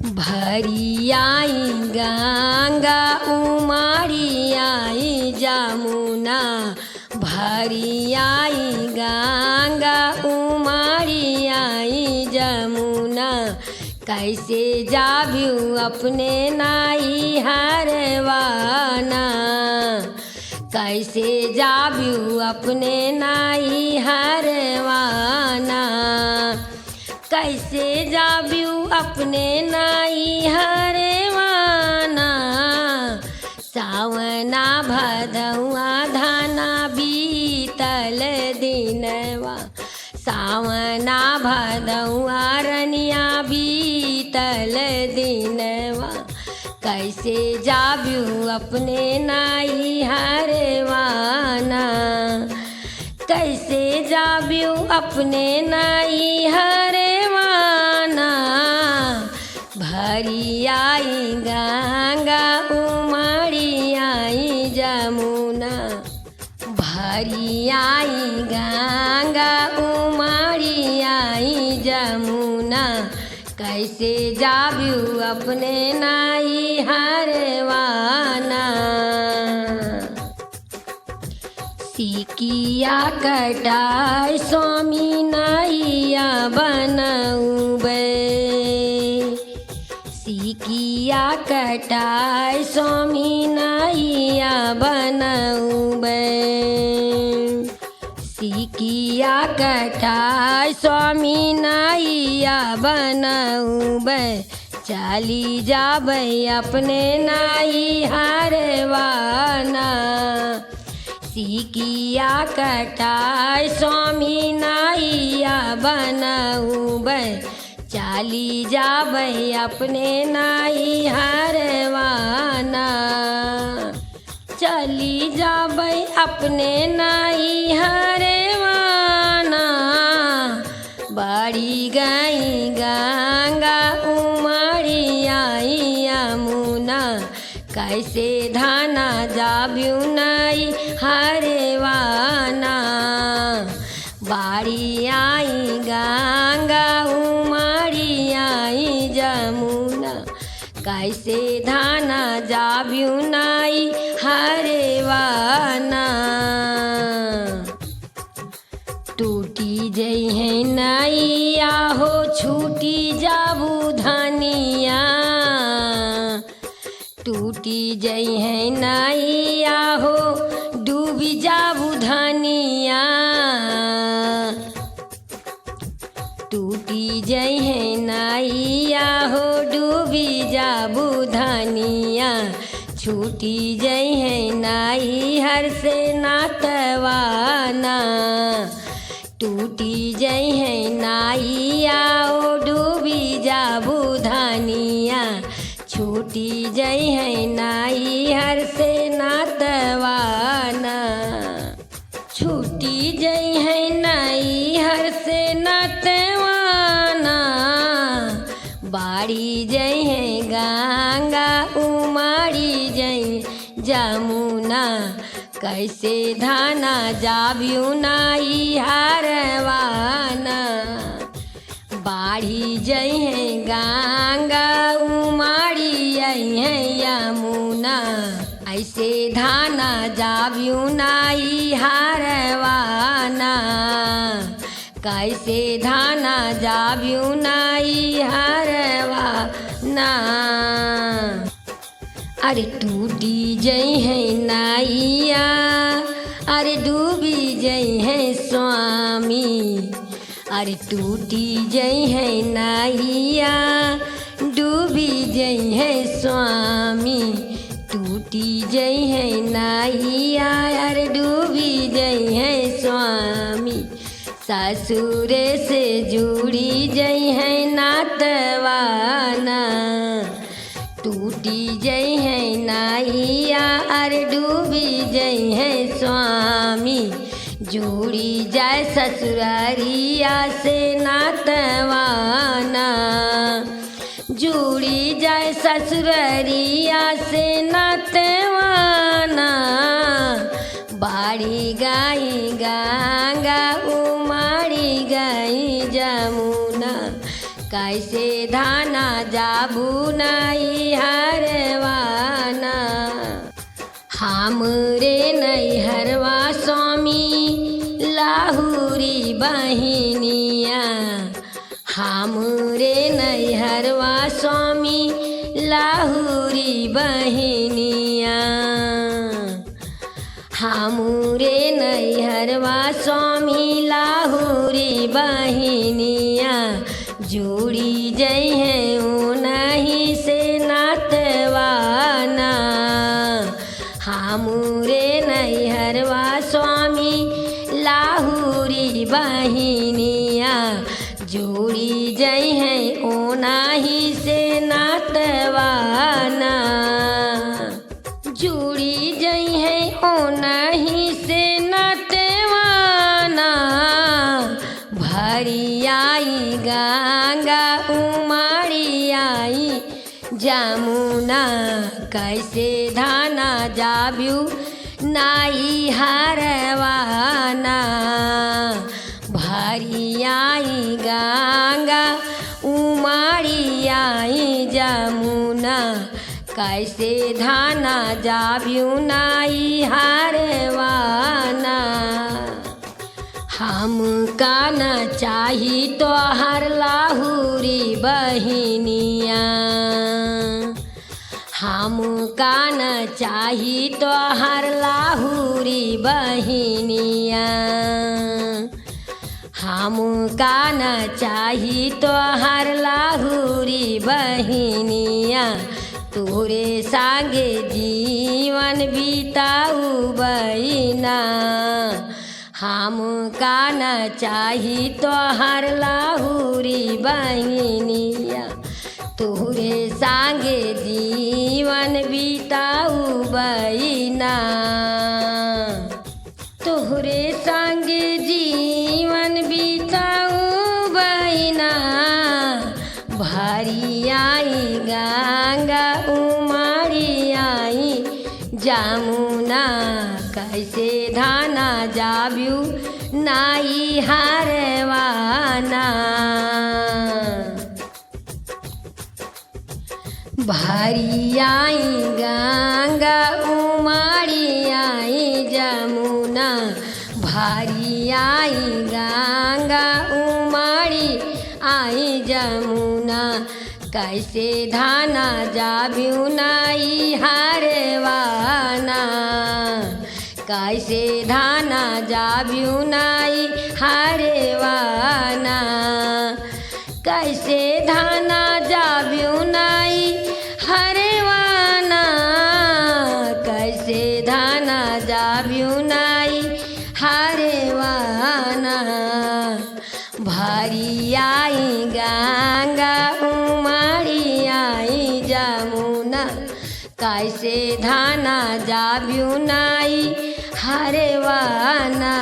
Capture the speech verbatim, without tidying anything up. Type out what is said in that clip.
भरी आई गंगा, उमड़ी आई जमुना, भरी आई गंगा, उमड़ी आई जमुना, कैसे जाब्यू अपने नैहरवा ना, कैसे जाब्यू अपने नैहरवा ना, कैसे जाब्यू अपने नैहरवा ना। सावना भदौआ धाना बीतल दिनवा, सावना भदौआ रनिया बीतल दिनवा, कैसे जाब्यू अपने नैहरवा ना, कैसे जाब्यू अपने नैहरवा ना। भरी आई गंगा, उमड़ी आई जमुना, भरी आई गंगा, उमड़ी आई जमुना, कैसे जाब्यू अपने नैहरवा ना। सिकिया कटाई स्वामी नैया बनउबै, सिकिया कटाई स्वामी नैया बनउबै, सिकिया कटाई स्वामी नैया बनउबै, चली जाबै अपने नैहरवा ना। सिकिया कटाई स्वामी नैया बनउबै, चली जाबै अपने नैहरवा ना। चली जाबै अपने नैहरवा ना। बाढ़ी गई गंगा, उमड़ी आई यमुना, कैसे धाना जाब्यू नैहरवा ना। बाढ़ी आई गंगा, उमड़ी आई जमुना, कैसे धाना जाब्यू नैहरवा ना। टूटी जइहैं नैया हो, छूटी जाबू धनिया, टूटी जइहैं नैया हो, डूबी जाबू धनिया। टूटी जइहैं नैया हो, डूबी जाबू धनिया, छूटी जइहैं नैहर से नातवा ना। टूटी जइहैं नैया ओ, डूबी जाबू धनिया, छूटी जइहैं नैहर से नातवा ना। छूटी जइहैं नैहर से नातवा ना, बाढ़ी जइहैं गंगा, उमड़ी जइहैं जमुना, कैसे धाना जाब्यू नैहरवा ना। बाढ़ी जइहैं गंगा, उमड़ी अइहैं यमुना, ऐसे धाना जाब्यू नैहरवा ना। कैसे धाना जाब्यू नैहरवा ना। अरे टूटी जइहैं नैया, अरे डूबी जइहैं स्वामी, अरे टूटी जइहैं नैया, डूबी जइहैं स्वामी, टूटी जइहैं नैया, अरे डूबी जइहैं स्वामी। ससुरे से जुड़ी जइहैं नातवा ना, टूटी जइहैं नैया अर डूबी जइहैं स्वामी। जुड़ी जाए ससुरारिया से नातवा ना, जुड़ी जाए ससुरारिया से नातवा ना। बाढ़ी गई गंगा, उमड़ी गई जमुना, कैसे धाना जाबू नैहरवा ना। हमरे नैहरवा स्वामी लाहुरी बहिनिया, हमरे नैहरवा स्वामी लाहुरी बहिनिया। हमरे नैहरवा स्वामी लाहुरी बहिनिया, जुड़ी जइहैं उनही से नातवा ना। हमरे नैहरवा स्वामी लाहुरी बहिनिया, जुड़ी जइहैं उनही से नातवा ना। जुड़ी जइहैं उनही से नातवा ना। भरी आई गंगा उमड़ी आई जमुना, कैसे धाना जाब्यू नैहरवा ना। भरी आई गंगा उमड़ी आई जमुना, कैसे धाना जाब्यू नैहरवा ना। हमका न चाही तोहर लाहुरी बहिनिया, हमका न चाही तोहर लाहुरी बहिनिया, हमका न चाही तोहर लाहुरी बहिनिया। तोहरे संगे जीवन बिताउबइ ना। हमका न चाही तोहर लाहुरी बहिनिया, तोहरे संगे जीवन बिताउबइ ना। तोहरे संगे जीवन बिताउबइ ना। भरी आई गंगा उमड़ी आई जमुना, कैसे धाना जाब्यू नैहरवा ना। भरी आई गंगा उमड़ी आई जमुना, भरी आई गंगा उमड़ी आई जमुना। कैसे धाना जाब्यू नैहरवा ना, कैसे धाना जाब्यू नैहरवा ना, कैसे धाना जाब्यू नैहरवा ना, कैसे धाना जाब्यू नैहरवा ना। भरी आई गंगा उमड़ी आई जमुना, कैसे धाना जाब्यू नैहरवा ना।